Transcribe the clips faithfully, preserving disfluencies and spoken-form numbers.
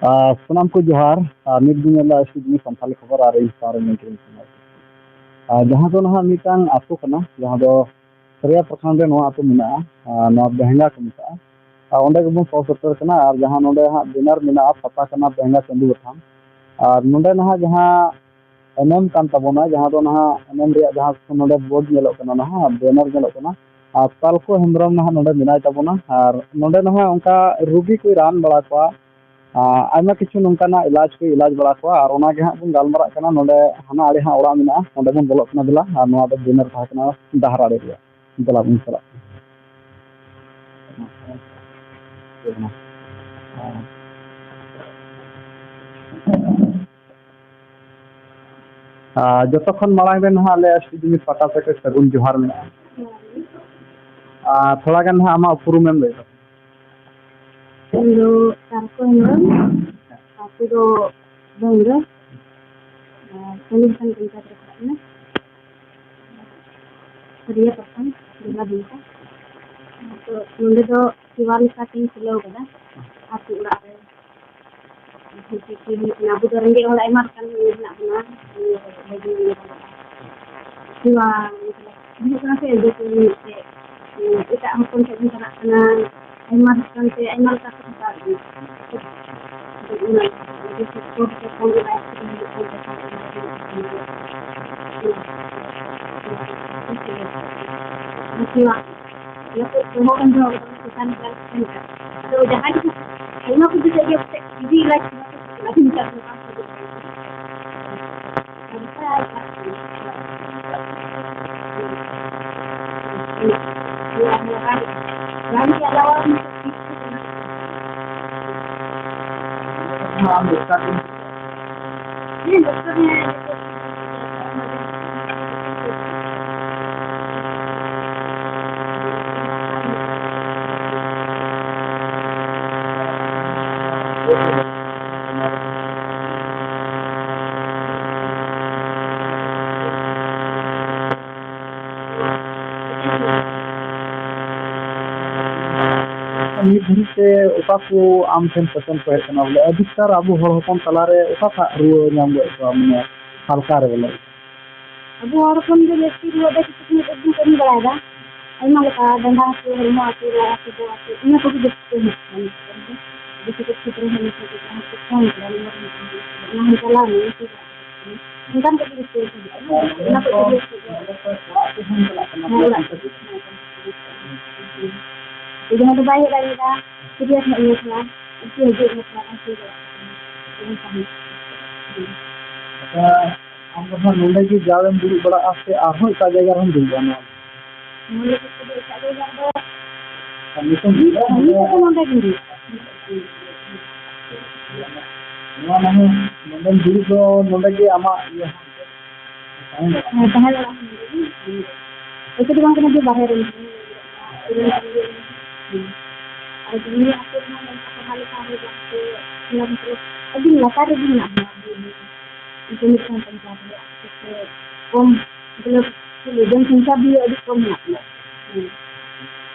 ᱟᱨ ᱥᱟᱱᱟᱢ ᱠᱚ ᱡᱚᱦᱟᱨ᱾ ᱟᱨ ᱱᱤᱛ ᱵᱚᱱ ᱧᱮᱞ ᱮᱫᱟ ᱮᱥ ᱴᱤ ᱡᱤ ᱥᱟᱱᱛᱟᱲᱤ ᱠᱷᱚᱵᱚᱨ ᱟᱨ ᱤᱧ ᱥᱟᱶᱨᱮ ᱢᱮᱱᱟᱜ ᱠᱤᱱᱟ᱾ ᱟᱨ ᱡᱟᱦᱟᱸ ᱫᱚ ᱱᱟᱦᱟᱜ ᱢᱤᱫᱴᱟᱝ ᱟᱛᱳ ᱠᱟᱱᱟ, ᱡᱟᱦᱟᱸ ᱫᱚ ᱥᱟᱹᱨᱤᱭᱟ ᱯᱨᱚᱠᱷᱚᱸᱰ ᱨᱮ ᱱᱚᱣᱟ ᱟᱛᱳ ᱢᱮᱱᱟᱜᱼᱟ᱾ ᱟᱨ ᱱᱚᱣᱟ ᱵᱮᱦᱸᱜᱟ ᱠᱚ ᱢᱮᱛᱟᱜᱼᱟ᱾ ᱟᱨ ᱚᱸᱰᱮ ᱜᱮᱵᱚᱱ ᱥᱚᱦᱚᱨ ᱥᱮᱴᱮᱨ ᱠᱟᱱᱟ᱾ ᱟᱨ ᱡᱟᱦᱟᱸ ᱱᱚᱰᱮ ᱦᱟᱸᱜ ᱵᱮᱱᱟᱨ ᱢᱮᱱᱟᱜᱼᱟ, ᱯᱟᱛᱟ ᱠᱟᱱᱟ ᱵᱮᱦᱸᱜᱟ ᱪᱟᱸᱫᱩ ᱵᱟᱛᱷᱟᱱ᱾ ᱟᱨ ᱱᱚᱰᱮ ᱱᱟᱦᱟᱜ ᱡᱟᱦᱟᱸ ᱮᱱᱮᱢ ᱠᱟᱱ ᱛᱟᱵᱚᱱᱟ, ᱡᱟᱦᱟᱸ ᱫᱚ ᱱᱟᱦᱟᱜ ᱮᱱᱮᱢ ᱨᱮᱭᱟᱜ ᱡᱟᱦᱟᱸ ᱱᱚᱰᱮ ᱵᱳᱨᱰ ᱧᱮᱞᱚᱜ ᱠᱟᱱᱟ, ᱱᱟᱦᱟᱜ ᱵᱮᱱᱟᱨ ᱧᱮᱞᱚᱜ ᱠᱟᱱᱟ, ᱟᱨ ᱛᱟᱞᱠᱚ ᱦᱮᱢᱵᱨᱚᱢ ᱱᱟᱦᱟᱜ ᱱᱚᱰᱮ ᱢᱮᱱᱟᱭ ᱛᱟᱵᱚᱱᱟ᱾ ᱟᱨ ᱱᱚᱰᱮ ᱱᱟᱦᱟᱜ ᱚᱱᱠᱟ ᱨᱩᱜᱤ ᱠᱚᱭ ᱨᱟᱱ ᱵᱟᱲᱟ ᱠᱚᱣᱟ, ᱟᱨ ᱟᱭᱢᱟ ᱠᱤᱪᱷᱩ ᱱᱚᱝᱠᱟᱱᱟᱜ ᱮᱞᱟᱡᱽ ᱠᱚᱭ ᱮᱞᱟᱡᱽ ᱵᱟᱲᱟ ᱠᱚᱣᱟ᱾ ᱟᱨ ᱚᱱᱟ ᱜᱮ ᱦᱟᱸᱜ ᱵᱚᱱ ᱜᱟᱞᱢᱟᱨᱟᱜ ᱠᱟᱱᱟ᱾ ᱱᱚᱰᱮ ᱦᱟᱱᱟ ᱟᱲᱮ ᱦᱟᱸᱜ ᱚᱲᱟᱜ ᱢᱮᱱᱟᱜᱼᱟ, ᱚᱸᱰᱮ ᱵᱚᱱ ᱵᱚᱞᱚᱜ ᱠᱟᱱᱟ᱾ ᱫᱮᱞᱟ, ᱟᱨ ᱱᱚᱣᱟ ᱫᱚ ᱵᱮᱱᱟᱨ ᱛᱟᱦᱮᱸ ᱠᱟᱱᱟ ᱰᱟᱦᱟᱨ ᱟᱲᱮ ᱨᱮᱭᱟᱜ᱾ ᱫᱮᱞᱟ ᱵᱚᱱ ᱪᱟᱞᱟᱜ ᱠᱟᱱᱟ᱾ ᱟᱨ ᱡᱚᱛᱚ ᱠᱷᱚᱱ ᱢᱟᱲᱟᱝ ᱨᱮ ᱱᱟᱦᱟᱜ ᱟᱞᱮ ᱮᱥ ᱴᱤ ᱡᱤ ᱱᱤᱭᱩᱡᱽ ᱯᱟᱦᱴᱟ ᱥᱮᱫ ᱠᱷᱚᱱ ᱥᱟᱹᱜᱩᱱ ᱡᱚᱦᱟᱨ ᱢᱮᱱᱟᱜᱼᱟ᱾ ᱟᱨ ᱛᱷᱚᱲᱟ ᱜᱟᱱ ᱱᱟᱦᱟᱜ ᱟᱢᱟᱜ ᱩᱯᱨᱩᱢ ᱮᱢ ᱞᱟᱹᱭ ᱛᱟᱵᱚᱱᱟ᱾ ᱤᱧ ᱫᱚ ᱛᱟᱨᱠᱚ ᱦᱮᱢᱵᱨᱚᱢ, ᱟᱹᱛᱩ ᱫᱚ ᱵᱚᱝᱜᱚ, ᱟᱨ ᱥᱟᱺᱜᱤᱧ ᱥᱟᱺᱜᱤᱧ ᱯᱚᱧᱪᱟᱭᱮᱛ ᱨᱮ ᱯᱟᱲᱟᱜ ᱠᱟᱱᱟ᱾ ᱥᱟᱹᱨᱤᱭᱟ ᱯᱨᱚᱠᱷᱚᱸᱰ, ᱵᱮᱦᱸᱜᱟ ᱫᱩᱢᱠᱟ᱾ ᱛᱚ ᱱᱚᱸᱰᱮ ᱫᱚ ᱥᱮᱵᱟ ᱞᱮᱠᱟᱛᱤᱧ ᱠᱷᱩᱞᱟᱹᱣ ᱠᱟᱫᱟ ᱟᱹᱛᱩ ᱚᱲᱟᱜ ᱨᱮ᱾ ᱟᱵᱚ ᱫᱚ ᱨᱮᱸᱜᱮᱡ ᱦᱚᱲ ᱟᱭᱢᱟ ᱞᱮᱠᱟᱱ ᱢᱮᱱᱟᱜ ᱵᱚᱱᱟ᱾ ᱥᱮᱵᱟ ᱦᱩᱭᱩᱜ ᱠᱟᱱᱟ ᱥᱮ, ᱡᱮ ᱢᱤᱫᱴᱮᱡ ᱮᱴᱟᱜ ᱦᱚᱯᱚᱱ ᱴᱷᱮᱱ ᱵᱚᱱ ᱪᱟᱞᱟᱜ ᱠᱟᱱᱟ, ᱟᱭᱢᱟ ᱞᱮᱠᱟᱱ ᱛᱮ ᱟᱭᱢᱟ ᱞᱮᱠᱟ ᱛᱮ ᱦᱟᱛᱟᱣ ᱤᱫᱤ᱾ ᱚᱱᱟ ᱡᱮ ᱥᱚᱠᱛᱚ ᱛᱮ ᱠᱚᱢ ᱨᱮ ᱵᱟᱭ ᱦᱩᱭᱩᱜ ᱠᱟᱱ ᱛᱟᱠᱚᱣᱟ᱾ ᱱᱚᱣᱟ ᱠᱚ ᱫᱚᱦᱚ ᱠᱟᱱ ᱫᱚ ᱪᱮᱛᱟᱱ ᱨᱮ ᱟᱫᱚ ᱡᱟᱦᱟᱸᱭ ᱠᱚ ᱟᱭᱢᱟ ᱠᱚ ᱵᱩᱡᱷᱟᱹᱜ ᱜᱮᱭᱟ, ᱯᱟᱥᱮᱡ ᱤᱫᱤ ᱞᱟᱹᱜᱤᱫ ᱵᱟᱠᱚ ᱪᱟᱞᱟᱜᱼᱟ᱾ ᱱᱤᱛ ᱫᱷᱟᱹᱨᱤᱡ ᱛᱮ ᱚᱠᱟ ᱠᱚ ᱟᱢ ᱴᱷᱮᱱ ᱯᱮᱥᱮᱱᱴ ᱠᱚ ᱦᱮᱡ ᱠᱟᱱᱟ, ᱵᱚᱞᱮ ᱟᱹᱰᱤ ᱪᱟᱨ ᱟᱵᱚ ᱦᱚᱲ ᱦᱚᱯᱚᱱ ᱛᱟᱞᱟᱨᱮ ᱚᱠᱟᱴᱟᱜ ᱨᱩᱣᱟᱹ ᱧᱟᱢ ᱞᱮᱫ ᱠᱚᱣᱟ, ᱢᱟᱱᱮ ᱦᱟᱞᱠᱟ ᱨᱮ ᱵᱚᱞᱮ? ᱟᱵᱚ ᱦᱚᱲ ᱦᱚᱯᱚᱱ ᱫᱚ ᱡᱟᱹᱥᱛᱤ ᱨᱩᱣᱟᱹ ᱫᱚ ᱠᱤᱪᱷᱩ ᱥᱚᱢᱚᱭ ᱠᱚ ᱠᱟᱹᱢᱤ ᱵᱟᱲᱟᱭᱮᱫᱟ, ᱟᱭᱢᱟ ᱞᱮᱠᱟ ᱰᱟᱸᱰᱟ ᱦᱟᱹᱥᱩ, ᱦᱚᱲᱢᱚ ᱦᱟᱹᱥᱩ, ᱞᱟᱡ ᱦᱟᱹᱥᱩ, ᱵᱚᱦᱚᱜ ᱦᱟᱹᱥᱩ, ᱤᱱᱟᱹ ᱠᱚᱜᱮ ᱡᱟᱹᱥᱛᱤ ᱠᱚ ᱦᱮᱡ ᱠᱟᱱᱟ᱾ ᱵᱮᱥᱤ ᱠᱚ ᱛᱷᱤᱨ ᱛᱟᱦᱮᱸ ᱞᱮᱱᱠᱷᱟᱱ ᱠᱚ ᱡᱟᱦᱟᱸ ᱠᱚ ᱯᱷᱳᱱ ᱠᱟᱫᱟ, ᱱᱚᱣᱟ ᱨᱮᱱᱟᱜ ᱚᱱᱟ ᱦᱚᱸ ᱪᱟᱞᱟᱣ ᱮᱱᱟ, ᱚᱱᱠᱟᱱ ᱠᱚ ᱡᱟᱹᱥᱛᱤ ᱠᱚ ᱦᱤᱡᱩᱜᱼᱟ᱾ ᱚᱱᱟ ᱠᱚ ᱡᱟᱹᱥᱛᱤ ᱠᱚ ᱦᱮᱸ, ᱚᱲᱟᱜ ᱠᱚ᱾ ᱡᱟᱦᱟᱸᱭ ᱫᱚ ᱵᱟᱭ ᱦᱮᱡ ᱫᱟᱲᱮᱭᱟᱫᱟ, ᱥᱤᱨᱤᱭᱟᱥ ᱧᱚᱜ ᱤᱭᱟᱹ ᱠᱟᱱᱟ, ᱩᱱᱠᱩ ᱦᱤᱡᱩᱜ ᱧᱚᱜ ᱠᱟᱱᱟ, ᱩᱱᱠᱩ ᱫᱚ ᱚᱱᱠᱟ ᱦᱚᱸ᱾ ᱟᱪᱪᱷᱟ, ᱟᱢ ᱫᱚ ᱦᱟᱸᱜ ᱱᱚᱰᱮ ᱜᱮ ᱡᱟᱣᱮᱢ ᱫᱩᱲᱩᱵ ᱵᱟᱲᱟᱜᱼᱟ ᱥᱮ ᱟᱨᱦᱚᱸ ᱮᱴᱟᱜ ᱡᱟᱭᱜᱟ ᱨᱮᱦᱚᱸᱢ ᱫᱩᱲᱩᱵᱼᱟ? ᱱᱚᱣᱟ ᱱᱚᱰᱮ ᱜᱮ ᱫᱩᱲᱩᱵᱼᱟ᱾ ᱟᱨ ᱱᱤᱛᱚᱝ ᱫᱩᱲᱩᱵ ᱠᱟᱱᱟ ᱱᱚᱰᱮ ᱜᱮ᱾ ᱱᱚᱣᱟ ᱢᱟᱱᱮ ᱱᱚᱰᱮᱢ ᱫᱩᱲᱩᱵ ᱫᱚ ᱱᱚᱰᱮ ᱜᱮ ᱟᱢᱟᱜ ᱤᱭᱟᱹ ᱦᱚᱸ ᱛᱟᱦᱮᱱ ᱦᱮᱸ, ᱛᱟᱦᱮᱸ ᱫᱟᱲᱮᱭᱟᱜᱼᱟ᱾ ᱮᱭᱥᱮ ᱫᱚ ᱵᱟᱝ ᱠᱟᱱᱟ ᱡᱮ ᱵᱟᱦᱨᱮ ᱨᱮ᱾ ᱟᱨ ᱱᱤᱭᱟᱹ ᱟᱹᱛᱩ ᱨᱮᱦᱚᱸ ᱱᱚᱝᱠᱟ ᱯᱟᱲᱦᱟᱣ ᱞᱮᱠᱷᱟᱱ ᱟᱹᱰᱤ ᱞᱟᱛᱟᱨ ᱨᱮᱜᱮ ᱢᱮᱱᱟᱜ ᱵᱚᱱᱟ᱾ ᱢᱤᱫᱴᱟᱝ ᱯᱚᱧᱪᱟᱭᱮᱛ ᱨᱮᱭᱟᱜ ᱠᱚᱢ, ᱢᱚᱛᱞᱚᱵ, ᱪᱮᱫ ᱡᱚᱱᱥᱚᱝᱠᱷᱟ ᱫᱤᱭᱮ ᱟᱹᱰᱤ ᱠᱚᱢ ᱢᱮᱱᱟᱜ ᱵᱚᱱᱟ᱾ ᱦᱮᱸ᱾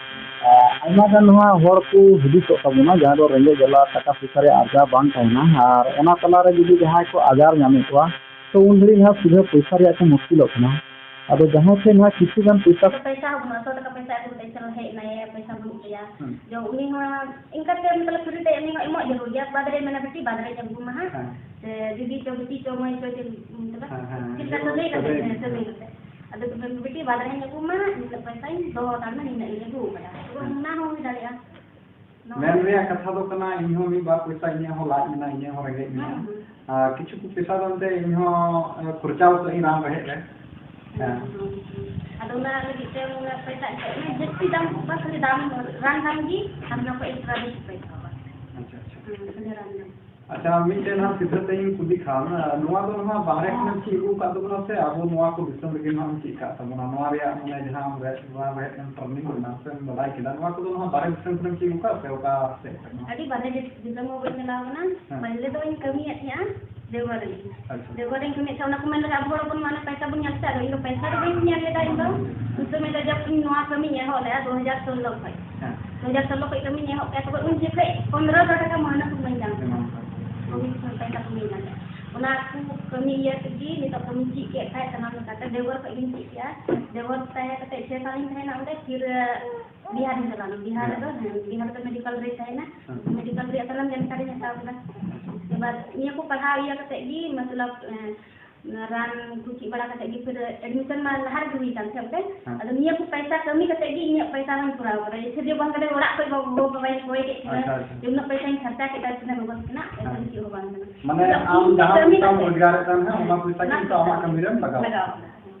ᱟᱭᱢᱟ ᱜᱟᱱ ᱱᱚᱣᱟ ᱦᱚᱲ ᱠᱚ ᱦᱩᱫᱤᱥᱚᱜ ᱛᱟᱵᱚᱱᱟ, ᱡᱟᱦᱟᱸ ᱫᱚ ᱨᱮᱸᱜᱮᱡ ᱡᱟᱞᱟ ᱴᱟᱠᱟ ᱯᱚᱭᱥᱟ ᱨᱮᱭᱟᱜ ᱟᱨᱡᱟᱣ ᱵᱟᱝ ᱛᱟᱦᱮᱱᱟ, ᱟᱨ ᱚᱱᱟ ᱛᱟᱞᱟᱨᱮ ᱡᱩᱫᱤ ᱡᱟᱦᱟᱸᱭ ᱠᱚ ᱟᱡᱟᱨ ᱧᱟᱢᱮᱫ ᱠᱚᱣᱟ, ᱛᱚ ᱩᱱ ᱜᱷᱟᱹᱲᱤᱡ ᱱᱚᱣᱟ ᱥᱤᱫᱷᱟᱹ ᱯᱚᱭᱥᱟ ᱨᱮᱭᱟᱜ ᱠᱚ ᱢᱩᱥᱠᱤᱞᱚᱜ ᱠᱟᱱᱟ᱾ ᱟᱫᱚ ᱡᱟᱦᱟᱸᱭ ᱴᱷᱮᱱ ᱱᱚᱣᱟ ᱠᱤᱪᱷᱩ ᱜᱟᱱ ᱯᱚᱭᱥᱟ ᱯᱚᱭᱥᱟ ᱦᱚᱸ ᱵᱟᱹᱱᱩᱜᱼᱟ, ᱥᱚ ᱴᱟᱠᱟ ᱯᱚᱭᱥᱟ ᱟᱹᱜᱩ ᱠᱟᱛᱮ ᱪᱚᱞᱚ ᱦᱮᱡ ᱮᱱᱟᱭ, ᱯᱚᱭᱥᱟ ᱵᱟᱹᱱᱩᱜ ᱛᱟᱭᱟ᱾ ᱦᱩᱸ᱾ ᱡᱮ ᱩᱱᱤ ᱦᱚᱸ ᱤᱱᱠᱟᱹᱛᱮ ᱢᱚᱛᱞᱚᱵ ᱯᱷᱨᱤ ᱛᱮ ᱩᱱᱤ ᱦᱚᱸ ᱮᱢᱚᱜ ᱡᱟᱹᱨᱩᱲ ᱜᱮᱭᱟ, ᱵᱟᱫᱽ ᱨᱮ ᱢᱮᱱᱟ, "ᱵᱤᱴᱤ, ᱵᱟᱫᱽ ᱨᱮ ᱟᱹᱜᱩ ᱢᱟ ᱦᱟᱸᱜ, ᱦᱮᱸ᱾ ᱥᱮ ᱫᱤᱫᱤ ᱪᱚ, ᱵᱤᱴᱤ ᱪᱚ, ᱢᱟᱹᱭ ᱪᱚ", ᱪᱮᱫ ᱢᱚᱛᱞᱚᱵ ᱦᱮᱸ, ᱦᱮᱸ, ᱪᱮᱫ ᱞᱮᱠᱟ ᱦᱮᱸ, ᱥᱟᱹᱜᱟᱹᱭ ᱠᱟᱛᱮ, ᱦᱮᱸ᱾ ᱦᱮᱸ, ᱥᱟᱹᱜᱟᱹᱭ ᱠᱟᱛᱮ᱾ ᱟᱫᱚ ᱛᱚᱵᱮ ᱵᱤᱴᱤ, ᱵᱟᱫᱽ ᱨᱮ ᱦᱟᱸᱜ ᱤᱧ ᱟᱹᱜᱩ ᱢᱟ, ᱱᱤᱱᱟᱹᱜ ᱯᱚᱭᱥᱟᱧ ᱫᱚᱦᱚ ᱦᱟᱛᱟᱲ ᱢᱟ, ᱱᱤᱱᱟᱹᱜ ᱤᱧ ᱟᱹᱜᱩ ᱠᱟᱫᱟ᱾ ᱛᱚᱵᱮ ᱦᱮᱸ᱾ ᱚᱱᱟ ᱦᱚᱸ ᱦᱩᱭ ᱫᱟᱲᱮᱭᱟᱜᱼᱟ᱾ ᱱᱚᱣᱟ ᱢᱮᱱ ᱨᱮᱭᱟᱜ ᱠᱟᱛᱷᱟ ᱫᱚ ᱠᱟᱱᱟ, ᱤᱧ ᱦᱚᱸ ᱢᱤᱫ ᱵᱟᱨ ᱯᱚᱭᱥᱟ, ᱤᱧᱟᱹᱜ ᱦᱚᱸ ᱞᱟᱡ ᱢᱮᱱᱟᱜᱼᱟ, ᱤᱧᱟᱹᱜ ᱦᱚᱸ ᱨᱮᱸᱜᱮᱡ ᱢᱮᱱᱟᱜᱼᱟ᱾ ᱦᱩᱸ, ᱦᱩᱸ᱾ ᱟᱨ ᱠᱤᱪᱷᱩ ᱠᱤᱪᱷᱩ ᱯᱚᱭᱥᱟ ᱫᱚ ᱮᱱᱛᱮ ᱤᱧ ᱦᱚᱸ, ᱮ, ᱠᱷᱚᱨᱪᱟᱣ ᱠᱟᱜ ᱟᱹᱧ ᱨᱟᱱ ᱨᱮᱦᱮᱫ ᱨᱮ᱾ ᱦᱮᱸ᱾ ᱦᱩᱸ, ᱦᱩᱸ, ᱦᱩᱸ᱾ ᱟᱫᱚ ᱚᱱᱟ ᱞᱟᱹᱜᱤᱫ ᱛᱮ ᱚᱱᱟ ᱯᱚᱭᱥᱟ ᱮᱢ ᱠᱟᱜ ᱢᱮ, ᱡᱟᱹᱥᱛᱤ ᱫᱟᱢ ᱵᱟᱝ, ᱠᱷᱟᱹᱞᱤ ᱫᱟᱢ, ᱨᱟᱱ ᱫᱟᱢ ᱜᱮ, ᱟᱨ ᱚᱱᱟ ᱠᱚ extra ᱫᱚ ᱪᱮᱫ ᱯᱚᱭᱥᱟ ᱦᱚᱸ ᱵᱟᱝ᱾ ᱟᱪᱪᱷᱟ, ᱟᱪᱪᱷᱟ᱾ ᱦᱩᱸ, ᱠᱷᱟᱹᱞᱤ ᱨᱟᱱ ᱫᱟᱢ᱾ ᱟᱪᱪᱷᱟ, ᱢᱤᱫᱴᱮᱱ ᱦᱟᱸᱜ ᱥᱤᱫᱷᱟᱹ ᱛᱮᱧ ᱠᱩᱞᱤ ᱠᱷᱟᱱ, ᱱᱚᱣᱟ ᱫᱚ ᱱᱟᱦᱟᱜ ᱵᱟᱦᱨᱮ ᱠᱷᱚᱱᱮᱢ ᱪᱮᱫ ᱟᱹᱜᱩ ᱟᱠᱟᱫ ᱛᱟᱵᱚᱱᱟ ᱥᱮ ᱟᱵᱚ ᱱᱚᱣᱟ ᱠᱚ ᱫᱤᱥᱚᱢ ᱨᱮᱜᱮ ᱱᱟᱦᱟᱜ ᱮᱢ ᱪᱮᱫ ᱟᱠᱟᱫ ᱛᱟᱵᱚᱱᱟ? ᱱᱚᱣᱟ ᱨᱮᱭᱟᱜ ᱢᱟᱱᱮ ᱡᱟᱦᱟᱸ ᱟᱢ ᱨᱮ-, ᱱᱚᱣᱟ ᱨᱮᱭᱟᱜ ᱮᱢ training ᱞᱮᱱᱟ ᱥᱮᱢ ᱵᱟᱰᱟᱭ ᱠᱮᱫᱟ, ᱱᱚᱣᱟ ᱠᱚᱫᱚ ᱱᱟᱦᱟᱜ ᱵᱟᱦᱨᱮ ᱫᱤᱥᱚᱢ ᱠᱷᱚᱱᱮᱢ ᱪᱮᱫ ᱟᱹᱜᱩ ᱟᱠᱟᱫ ᱥᱮ ᱚᱠᱟ ᱥᱮᱫ ᱠᱷᱚᱱ ᱱᱚᱣᱟ? ᱟᱹᱰᱤ ᱵᱟᱦᱨᱮ ᱫᱤᱥ-, ᱫᱤᱥᱚᱢ ᱦᱚᱸ ᱵᱟᱹᱧ ᱪᱟᱞᱟᱣ ᱠᱟᱱᱟ᱾ ᱦᱮᱸ᱾ ᱯᱟᱹᱦᱤᱞ ᱫᱚᱧ ᱠᱟᱹᱢᱤᱭᱮᱫ ᱛᱟᱦᱮᱸᱜᱼᱟ ᱫᱮᱣᱜᱷᱚᱨ ᱨᱮᱜᱮ᱾ ᱟᱪᱪᱷᱟ᱾ ᱫᱮᱣᱜᱷᱚᱨ ᱨᱮᱧ ᱠᱟᱹᱢᱤᱭᱮᱫ ᱛᱟᱦᱮᱸ, ᱚᱱᱟ ᱠᱚ ᱢᱮᱱ ᱞᱮᱫᱟ, ᱟᱵᱚ ᱦᱚᱲ ᱦᱚᱯᱚᱱ ᱢᱟ ᱚᱱᱮ ᱯᱚᱭᱥᱟ ᱵᱚᱱ ᱧᱮᱞ ᱥᱮ, ᱟᱫᱚ ᱤᱧ ᱫᱚ ᱯᱚᱭᱥᱟ ᱫᱚ ᱵᱟᱹᱧ ᱧᱮᱞ ᱞᱮᱫᱟ ᱤᱧ ᱫᱚ᱾ ᱩᱱ ᱥᱚᱢᱚᱭ ᱫᱚ ᱡᱚᱠᱷᱚᱱ ᱱᱚᱣᱟ ᱠᱟᱹᱢᱤᱧ ᱮᱦᱚᱵ ᱞᱮᱫᱟ, ᱫᱩ ᱦᱟᱡᱟᱨ ᱥᱳᱞᱞᱳ ᱠᱷᱚᱱ᱾ ᱦᱮᱸ᱾ ᱫᱩ ᱦᱟᱡᱟᱨ ᱥᱳᱞᱳ ᱠᱷᱚᱱ ᱠᱟᱹᱢᱤᱧ ᱮᱦᱚᱵ ᱠᱮᱫᱟ, ᱛᱚᱵᱮ ᱩᱱ ᱡᱚᱠᱷᱚᱡ ᱯᱚᱱᱨᱚ ᱥᱚ ᱴᱟᱠᱟ ᱢᱟᱹᱦᱱᱟᱹ ᱠᱚ ᱤᱢᱟᱹᱧ ᱠᱟᱱ ᱛᱟᱦᱮᱱᱟ᱾ ᱠᱟᱹᱢᱤ ᱥᱚᱢᱚᱭ ᱯᱚᱭᱥᱟ ᱠᱚ ᱤᱢᱟᱹᱧ ᱠᱟᱱ ᱛᱟᱦᱮᱱᱟ᱾ ᱚᱱᱟ ᱠᱚ ᱠᱟᱹᱢᱤ ᱤᱭᱟᱹ ᱛᱮᱜᱮ ᱱᱤᱛᱚᱜ ᱠᱟᱹᱢᱤ ᱪᱮᱫ ᱠᱮᱫ ᱠᱷᱟᱡ ᱥᱟᱱᱟᱢ ᱞᱮᱠᱟᱛᱮ ᱰᱮᱵᱚᱨ ᱠᱷᱚᱡ ᱜᱤᱧ ᱪᱮᱫ ᱠᱮᱫᱼᱟ᱾ ᱰᱮᱵᱚᱨ ᱛᱟᱦᱮᱸ ᱠᱟᱛᱮ ᱪᱷᱮ ᱥᱟᱞᱤᱧ ᱛᱟᱦᱮᱸᱱᱟ ᱚᱸᱰᱮ, ᱯᱷᱤᱨ ᱵᱤᱦᱟᱨᱤᱧ ᱪᱟᱞᱟᱣ ᱞᱮᱱᱟ᱾ ᱵᱤᱦᱟᱨ ᱨᱮᱫᱚ, ᱦᱮᱸ, ᱵᱤᱦᱟᱨ ᱨᱮᱫᱚ ᱢᱮᱰᱤᱠᱮᱞ ᱨᱮ ᱛᱟᱦᱮᱸᱱᱟ᱾ ᱦᱮᱸ᱾ ᱢᱮᱰᱤᱠᱮᱞ ᱨᱮᱭᱟᱜ ᱥᱟᱱᱟᱢ ᱡᱟᱱᱠᱟᱨᱤᱧ ᱦᱟᱛᱟᱣ ᱠᱮᱫᱟ᱾ ᱟᱪᱪᱷᱟ᱾ ᱮᱵᱟᱨ ᱱᱤᱭᱟᱹ ᱠᱚ ᱯᱟᱲᱦᱟᱣ ᱤᱭᱟᱹ ᱠᱟᱛᱮ ᱜᱮ, ᱢᱚᱛᱞᱚᱵ, ᱮᱸ, ᱨᱟᱱ ᱠᱚ ᱪᱮᱫ ᱵᱟᱲᱟ ᱠᱟᱛᱮ ᱜᱮ ᱯᱷᱤᱨ admission ᱢᱟ ᱞᱟᱦᱟ ᱨᱮᱜᱮ ᱦᱩᱭ ᱠᱟᱱ ᱛᱟᱦᱮᱸ ᱚᱸᱰᱮ᱾ ᱦᱮᱸ᱾ ᱟᱫᱚ ᱱᱤᱭᱟᱹ ᱠᱚ ᱯᱚᱭᱥᱟ ᱠᱟᱹᱢᱤ ᱠᱟᱛᱮ ᱜᱮ ᱤᱧᱟᱹᱜ ᱯᱚᱭᱥᱟ ᱦᱚᱸᱧ ᱯᱩᱨᱟᱣ ᱠᱟᱫᱟ᱾ ᱡᱮᱭᱥᱮ ᱡᱮ ᱵᱟᱝ ᱠᱟᱛᱮ ᱚᱲᱟᱜ ᱠᱷᱚᱡ ᱜᱚ-, ᱜᱚ-ᱵᱟᱵᱟᱧ ᱠᱚᱭ ᱠᱮᱫ ᱠᱤᱱᱟ᱾ ᱟᱪᱪᱷᱟ, ᱟᱪᱪᱷᱟ᱾ ᱡᱮ ᱩᱱᱟᱹᱜ ᱯᱚᱭᱥᱟᱧ ᱠᱷᱚᱨᱪᱟ ᱠᱮᱫᱟ, ᱛᱤᱱᱟᱹᱜ ᱵᱟᱵᱚᱱ ᱠᱟᱱᱟ, ᱮᱱᱛᱮ ᱦᱮᱸ᱾ ᱪᱮᱫ ᱦᱚᱸ ᱵᱟᱝ ᱠᱟᱱᱟ᱾ ᱢᱟᱱᱮ ᱟᱢ ᱡᱟᱦᱟᱸ ᱠᱟᱹᱢᱤ ᱯᱚᱭᱥᱟᱢ ᱠᱟᱛᱮ ᱨᱳᱡᱽᱜᱟᱨᱮᱫ ᱠᱟᱱ ᱛᱟᱦᱮᱸ, ᱚᱱᱟ ᱯᱚᱭᱥᱟ ᱜᱮ ᱚᱱᱟ ᱱᱤᱛᱚᱜ ᱟᱢᱟᱜ ᱯᱚᱭᱥᱟ ᱠᱟᱹᱢᱤ ᱨᱮᱢ ᱞᱟᱜᱟᱣ ᱞᱟᱜᱟᱣ ᱠᱟᱫᱟ᱾ ᱠᱟᱫᱟ᱾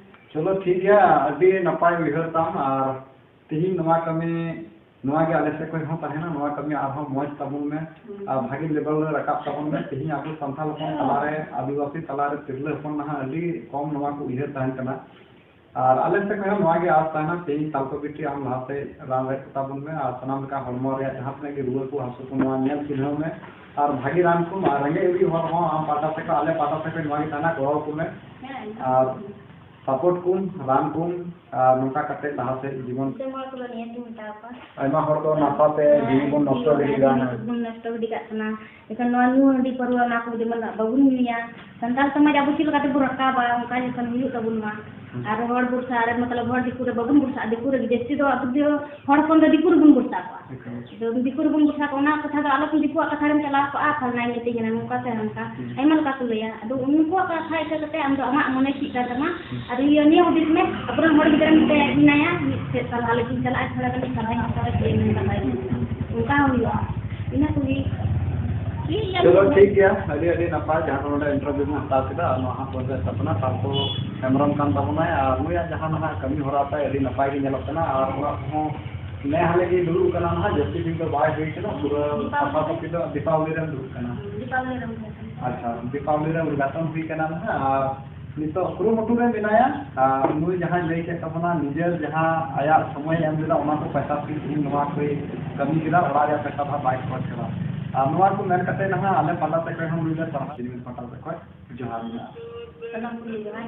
ᱪᱚᱞᱚ ᱴᱷᱤᱠ ᱜᱮᱭᱟ, ᱟᱹᱰᱤ ᱱᱟᱯᱟᱭ ᱩᱭᱦᱟᱹᱨ ᱛᱟᱢ᱾ ᱟᱨ ᱛᱤᱦᱤᱧ ᱱᱚᱣᱟ ᱠᱟᱹᱢᱤ, ᱱᱚᱣᱟ ᱜᱮ ᱟᱞᱮ ᱥᱮᱫ ᱠᱷᱚᱱ ᱦᱚᱸ ᱛᱟᱦᱮᱱᱟ, ᱱᱚᱣᱟ ᱠᱟᱹᱢᱤ ᱟᱨᱦᱚᱸ ᱢᱚᱡᱽ ᱛᱟᱵᱚᱱ ᱢᱮ᱾ ᱦᱩᱸ᱾ ᱟᱨ ᱵᱷᱟᱜᱤ level ᱨᱮ ᱨᱟᱠᱟᱵ ᱛᱟᱵᱚᱱ ᱢᱮ᱾ ᱛᱤᱦᱤᱧ ᱟᱵᱚ ᱥᱟᱱᱛᱟᱲ ᱦᱚᱯᱚᱱ ᱛᱟᱞᱟᱨᱮ, ᱟᱹᱫᱤᱵᱟᱹᱥᱤ ᱛᱟᱞᱟᱨᱮ ᱛᱤᱨᱞᱟᱹ ᱦᱚᱯᱚᱱ ᱱᱟᱦᱟᱜ ᱟᱹᱰᱤ ᱠᱚᱢ ᱱᱚᱣᱟ ᱠᱚ ᱩᱭᱦᱟᱹᱨ ᱛᱟᱦᱮᱱ ᱠᱟᱱᱟ᱾ ᱟᱨ ᱟᱞᱮ ᱥᱮᱫ ᱠᱷᱚᱱ ᱦᱚᱸ ᱱᱚᱣᱟ ᱜᱮ ᱟᱸᱥ ᱛᱟᱦᱮᱱᱟ, ᱛᱤᱦᱤᱧ ᱛᱟᱞᱠᱚ ᱵᱤᱴᱤ ᱟᱢ ᱞᱟᱦᱟ ᱥᱮᱫ ᱨᱟᱱ ᱨᱮ ᱛᱟᱵᱚᱱ ᱢᱮ ᱟᱨ ᱥᱟᱱᱟᱢ ᱞᱮᱠᱟ ᱦᱚᱲᱢᱚ ᱨᱮᱭᱟᱜ ᱡᱟᱦᱟᱸ ᱛᱤᱱᱟᱹᱜ ᱜᱮ ᱨᱩᱣᱟᱹ ᱠᱚ ᱦᱟᱹᱥᱩ ᱠᱚ ᱱᱚᱣᱟ ᱧᱮᱞ ᱪᱤᱱᱦᱟᱹᱣ ᱢᱮ᱾ ᱟᱨ ᱵᱷᱟᱜᱤ ᱨᱟᱱ ᱠᱚ ᱟᱨ ᱨᱮᱸᱜᱮᱡ ᱚᱨᱮᱡ ᱦᱚᱲ ᱦᱚᱸ ᱟᱢ ᱯᱟᱦᱴᱟ ᱥᱮᱫ ᱠᱷᱚᱱ, ᱟᱞᱮ ᱯᱟᱦᱴᱟ ᱥᱮᱫ ᱠᱷᱚᱱ ᱱᱚᱣᱟ ᱜᱮ ᱛᱟᱦᱮᱱᱟ, ᱜᱚᱲᱚ ᱟᱠᱚ ᱢᱮ᱾ ᱦᱮᱸ, ᱟᱨ support ᱠᱚᱢ, ᱨᱟᱱ ᱠᱚᱢ, ᱟᱨ ᱱᱚᱝᱠᱟ ᱠᱟᱛᱮ ᱞᱟᱦᱟ ᱥᱮᱫ ᱡᱤᱵᱚᱱ᱾ ᱡᱮᱢᱚᱱ ᱠᱚᱫᱚ ᱱᱤᱭᱟᱹ ᱜᱮᱧ ᱢᱮᱛᱟ ᱠᱚᱣᱟ᱾ ᱟᱭᱢᱟ ᱦᱚᱲ ᱫᱚ ᱱᱟᱥᱟ ᱛᱮ ᱦᱮᱸ, ᱡᱤᱣᱤ ᱵᱚᱱ ᱱᱚᱥᱴᱚ ᱡᱤᱣᱤ ᱜᱤᱰᱤ ᱠᱟᱜᱼᱟ᱾ ᱡᱤᱣᱤ ᱵᱚᱱ ᱱᱚᱥᱴᱚ ᱜᱤᱰᱤ ᱠᱟᱜ ᱠᱟᱱᱟ᱾ ᱮᱱᱠᱷᱟᱱ ᱱᱚᱣᱟ ᱧᱩ ᱦᱟᱺᱰᱤ ᱯᱟᱹᱨᱣᱟᱹ ᱚᱱᱟ ᱠᱚ ᱡᱮᱢᱚᱱ ᱵᱟᱵᱚᱱ ᱧᱩᱭᱟ᱾ ᱥᱟᱱᱛᱟᱲ ᱥᱚᱢᱟᱡᱽ ᱟᱵᱚ ᱪᱮᱫ ᱞᱮᱠᱟ ᱛᱮᱵᱚᱱ ᱨᱟᱠᱟᱵᱟ, ᱚᱱᱠᱟ ᱡᱚᱠᱷᱚᱱ ᱦᱩᱭᱩᱜ ᱛᱟᱵᱚᱱ ᱢᱟ᱾ ᱦᱩᱸ᱾ ᱟᱨ ᱦᱚᱲ ᱵᱷᱚᱨᱥᱟ ᱨᱮ, ᱢᱚᱛᱞᱚᱵ, ᱦᱚᱲ ᱫᱤᱠᱩ ᱨᱮ ᱵᱟᱵᱚᱱ ᱵᱷᱚᱨᱥᱟᱜᱼᱟ, ᱫᱤᱠᱩ ᱨᱮ ᱡᱟᱹᱥᱛᱤ ᱫᱚ ᱟᱵᱚ ᱫᱚ ᱦᱚᱲ ᱦᱚᱯᱚᱱ ᱫᱚ ᱫᱤᱠᱩ ᱨᱮᱵᱚᱱ ᱵᱷᱚᱨᱥᱟ ᱠᱚᱣᱟ᱾ ᱮᱠᱟᱞ᱾ ᱟᱫᱚ ᱫᱤᱠᱩ ᱨᱮᱵᱚᱱ ᱵᱷᱚᱨᱥᱟ ᱠᱚᱣᱟ, ᱚᱱᱟ ᱠᱟᱛᱷᱟ ᱫᱚ ᱟᱞᱚᱢ ᱫᱤᱠᱩᱣᱟᱜ ᱠᱟᱛᱷᱟ ᱨᱮᱢ ᱪᱟᱞᱟᱣ ᱠᱚᱜᱼᱟ, ᱯᱷᱟᱞᱱᱟᱭ ᱢᱤᱛᱟᱹᱧ ᱠᱟᱱᱟ, ᱱᱚᱝᱠᱟ ᱥᱮ ᱦᱟᱱᱠᱟ, ᱦᱩᱸ᱾ ᱟᱭᱢᱟ ᱞᱮᱠᱟ ᱠᱚ ᱞᱟᱹᱭᱟ᱾ ᱟᱫᱚ ᱩᱱᱠᱩᱣᱟᱜ ᱠᱟᱛᱷᱟ ᱤᱠᱟᱹ ᱠᱟᱛᱮ ᱟᱢ ᱫᱚ ᱟᱢᱟᱜ ᱢᱚᱱᱮ ᱪᱮᱫ ᱠᱟᱱ ᱛᱟᱢᱟ, ᱦᱩᱸ᱾ ᱟᱨ ᱤᱭᱟᱹ ᱱᱤᱭᱟᱹ ᱦᱩᱫᱤᱥ ᱢᱮ, ᱟᱵᱚᱨᱮᱱ ᱦᱚᱲ ᱜᱤᱫᱽᱨᱟᱹ ᱢᱤᱫᱴᱮᱡ ᱢᱮᱱᱟᱭᱟ, ᱢᱤᱫᱴᱮᱡ ᱥᱟᱞᱦᱟ ᱞᱟᱹᱜᱤᱫ ᱪᱟᱞᱟᱜᱼᱟ, ᱛᱷᱚᱲᱟ ᱜᱟᱱ ᱥᱟᱞᱦᱟᱧ ᱦᱟᱛᱟᱣᱟ, ᱪᱮᱫ ᱮᱢ ᱢᱮᱱ ᱠᱟᱫᱟ, ᱚᱱᱠᱟ ᱦᱚᱸ ᱦᱩᱭᱩᱜᱼᱟ᱾ ᱤᱱᱟᱹ ᱠᱚᱜᱮ᱾ ᱴᱷᱤᱠ ᱜᱮᱭᱟ᱾ ᱪᱚᱞᱚ, ᱴᱷᱤᱠ ᱜᱮᱭᱟ, ᱟᱹᱰᱤ, ᱟᱹᱰᱤ ᱱᱟᱯᱟᱭ᱾ ᱡᱟᱦᱟᱸ ᱠᱚ ᱱᱚᱰᱮ interview ᱵᱚᱱ ᱦᱟᱛᱟᱣ ᱠᱮᱫᱟ, ᱟᱨ ᱱᱚᱣᱟ ᱦᱟᱸᱜ ᱯᱚᱧᱪᱟᱭᱮᱛ ᱥᱟᱯᱱᱟ ᱛᱟᱨᱯᱚᱨ ᱦᱮᱢᱵᱨᱚᱢ ᱠᱟᱱ ᱛᱟᱵᱚᱱᱟᱭ, ᱟᱨ ᱱᱩᱭᱟᱜ ᱡᱟᱦᱟᱸ ᱱᱟᱦᱟᱜ ᱠᱟᱹᱢᱤ ᱦᱚᱨᱟ ᱛᱟᱭ ᱟᱹᱰᱤ ᱱᱟᱯᱟᱭ ᱜᱮ ᱧᱮᱞᱚᱜ ᱠᱟᱱᱟ, ᱟᱨ ᱚᱲᱟᱜ ᱠᱚᱦᱚᱸ ᱱᱮ ᱦᱟᱞᱮ ᱜᱮ ᱫᱩᱲᱩᱵ ᱠᱟᱱᱟ ᱱᱟᱦᱟᱜ, ᱡᱟᱹᱥᱛᱤ ᱫᱤᱱ ᱫᱚ ᱵᱟᱭ ᱦᱩᱭ ᱠᱟᱱᱟ, ᱯᱩᱨᱟᱹ ᱫᱤᱯᱟᱵᱚᱞᱤ᱾ ᱥᱟᱯᱷᱟ ᱥᱟᱹᱯᱷᱤ ᱫᱚ ᱫᱤᱯᱟᱵᱚᱞᱤ ᱨᱮᱢ ᱫᱩᱲᱩᱵ ᱠᱟᱱᱟ᱾ ᱦᱩᱸ, ᱫᱤᱯᱟᱵᱚᱞᱤ ᱨᱮᱢ ᱫᱩᱲᱩᱵ ᱠᱟᱱᱟ᱾ ᱟᱪᱪᱷᱟ, ᱫᱤᱯᱟᱵᱚᱞᱤ ᱨᱮ ᱩᱫᱽᱜᱷᱟᱴᱚᱱ ᱦᱩᱭ ᱠᱟᱱᱟ ᱱᱟᱦᱟᱜ, ᱟᱨ ᱱᱤᱛᱚᱜ ᱠᱩᱨᱩᱢᱩᱴᱩ ᱨᱮ ᱢᱮᱱᱟᱭᱟ, ᱟᱨ ᱱᱩᱭ ᱡᱟᱦᱟᱸᱭ ᱞᱟᱹᱭ ᱠᱮᱫ ᱛᱟᱵᱚᱱᱟ, ᱱᱤᱡᱮᱨ ᱡᱟᱦᱟᱸ ᱟᱭᱟᱜ ᱥᱚᱢᱚᱭᱮ ᱮᱢ ᱞᱮᱫᱟ, ᱚᱱᱟ ᱠᱚ ᱯᱚᱭᱥᱟ ᱛᱮᱜᱮ ᱛᱮᱦᱮᱧ ᱱᱚᱣᱟ ᱠᱚᱭ ᱠᱟᱹᱢᱤ ᱠᱮᱫᱟ, ᱚᱲᱟᱜ ᱨᱮᱭᱟᱜ ᱯᱚᱭᱥᱟ ᱫᱚ ᱦᱟᱸᱜ ᱵᱟᱭ ᱠᱷᱚᱨᱚᱪ ᱠᱟᱫᱟ᱾ ᱟᱨ ᱱᱚᱣᱟ ᱠᱚ ᱢᱮᱱ ᱠᱟᱛᱮ ᱱᱟᱦᱟᱜ ᱟᱞᱮ ᱯᱟᱦᱴᱟ ᱥᱮᱫ ᱠᱷᱚᱱ ᱦᱚᱸ ᱱᱩᱭ ᱞᱮ ᱥᱟᱨᱦᱟᱣ, ᱯᱟᱦᱴᱟ ᱥᱮᱫ ᱠᱷᱚᱱ ᱡᱚᱦᱟᱨ ᱢᱮᱱᱟᱜᱼᱟ᱾ ᱥᱟᱱᱟᱢ ᱠᱚ ᱡᱚᱦᱟᱨ᱾